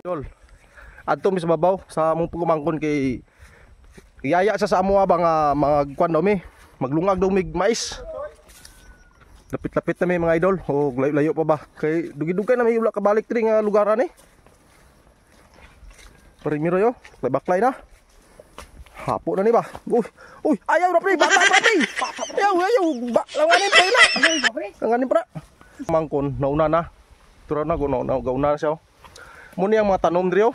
Idol. Adto mi sa babaw sa among pagumangkon kay iyaya sa amo ba nga magkuan daw mi, maglungag daw mig mais. Lapit-lapit na mi, mga idol, o layo-layo pa ba kay dugi-dugay na mi wala kabalik diri nga lugar ani. Primero yo, baklay na. Hapo na ni ba? Uy, uy, ayaw na pre, bata pa pre. Ayaw, ayaw, ba, langanin pa na. Langanin pa na. Mangkon, nauna na. Tura na, na, na, gauna na siya. Oh. Muna yung mga tanom diri oh.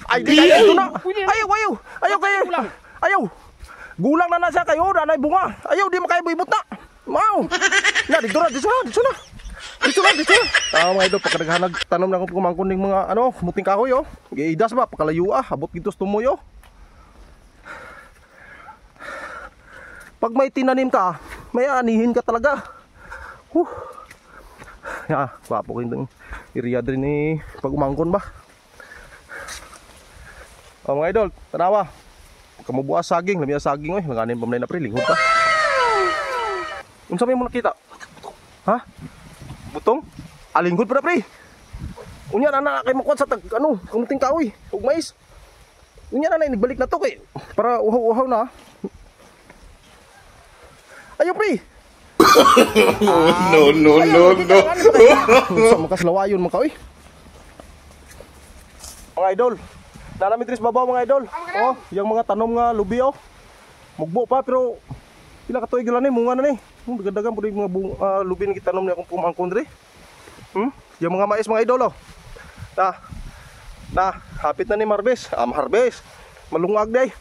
Ay, di kayo ito na. Ayaw, ayaw. Ayaw kayo. Ayaw. Gulang na na siya kayo, nanay bunga. Ayaw, di makayo ibot na. Mau. Na, dito na, dito na, dito na. Dito na, dito na. Ah, mga idol, pagkadaghanag tanom na akong pagumangkon ng mga ano, muting kahoy oh. Giidas ba, pagkalayo ah, abot dito sa tumoy oh. Pag may tinanim ka, may anihin ka talaga. Huh. Ya, gwapo ko yung area din ni pag umangkon ba. Oh, mga idol, tanawa. Pagkamubuas saging, lami ang saging oy, langanin pa man na pre, linghod pa. Unsa may mo nakita? Ha? Butong? Alinghod pa na pre. Unya na na kay makuan sa tag ano, kamuting kahoy ug mais. Unya na na nagbalik na to kay para uhaw-uhaw na. Ayo pre. No, no, no, no. Sa makaslawayon man ka oy. Mga idol, nalami diri sa babaw, mga idol. Oh, yung mga tanom nga lubi oh. Mugbo pa pero pila ka tuig lang ni munga na ni. Dagdagan pud yung mga lubi nga gitanom ni akong pumangkon diri. Yung mga mais, mga idol oh. Na. Na, hapit na ni Marbes. Ah, Marbes. Malungag day.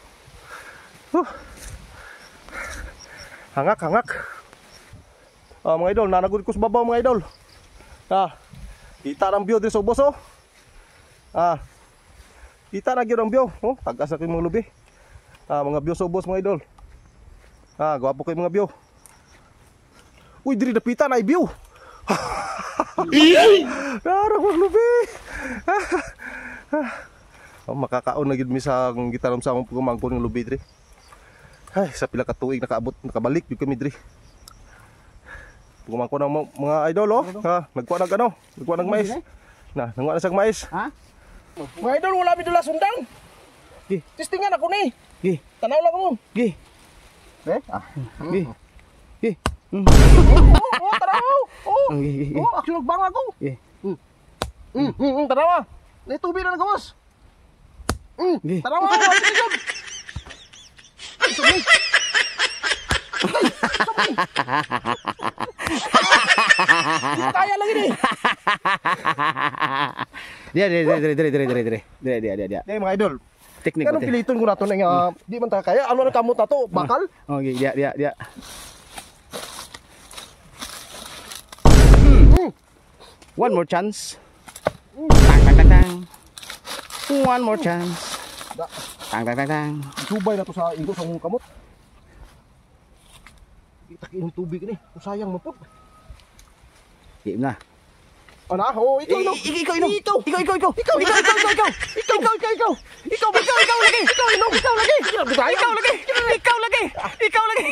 Huh. Hangak, hangak. Ah, mga idol, nanagod ko sa babaw, mga idol. Ah, kita ang view diri sa ubos oh. Ah. Kita na gyud ang view, oh, tagas na kay mga lubi. Ah, mga view sa ubos, mga idol. Ah, gwapo kay mga view. Uy, diri dapita na view. Nara ko lubi. Oh, makakaon na gyud mi sa gitanom sa among pagumangkon ng lubi diri. Ay, sa pila ka tuig nakaabot, nakabalik gyud kami diri. Pagumangkon ng mga idol oh. Ha, nagkuha nag ano, nagkuha nag mais. Na, nanguha na siyang mais. Ha? Mga idol, wala mi dula sundang. Gi. Testingan ako ni. Gi. Tanaw lang mo. Gi. Eh? Ah. Gi. Gi. Oh, oh, tanaw. Oh. Gi, gi, gi. Oh, action nagbang ako. Gi. Tanaw ah. May tubig na nagawas. Gi. Tanaw ah, wala mi jud. Ay, sabi. Ay, sabi. Di kaya lagi ni. Dia, dia, dia, dia, dia, dia, dia, dia, dia, dia, dia, dia. Di mga idol. Teknik Kanong ko, te. piliton ko nato na nga di man ta kaya ano na kamot nato bakal. Oh, gi, dia, dia, dia. One more chance. Tang, tang, tang, tang. One more chance. Da. Tang, tang, tang, tang. Subay na to sa ingo sa akong kamot. Kita kining tubig ni. Sayang man pud. Game na. Ano? Oh, ikaw inom. Ikaw inom. Ikaw. Ikaw, ikaw, ikaw. Ikaw, ikaw, ikaw, ikaw, ikaw. Ikaw, ikaw, ikaw, ikaw. Ikaw, ikaw, ikaw lagi. Ikaw inom. Ikaw lagi. Ikaw lagi. Ikaw lagi. Ikaw lagi. Ikaw lagi.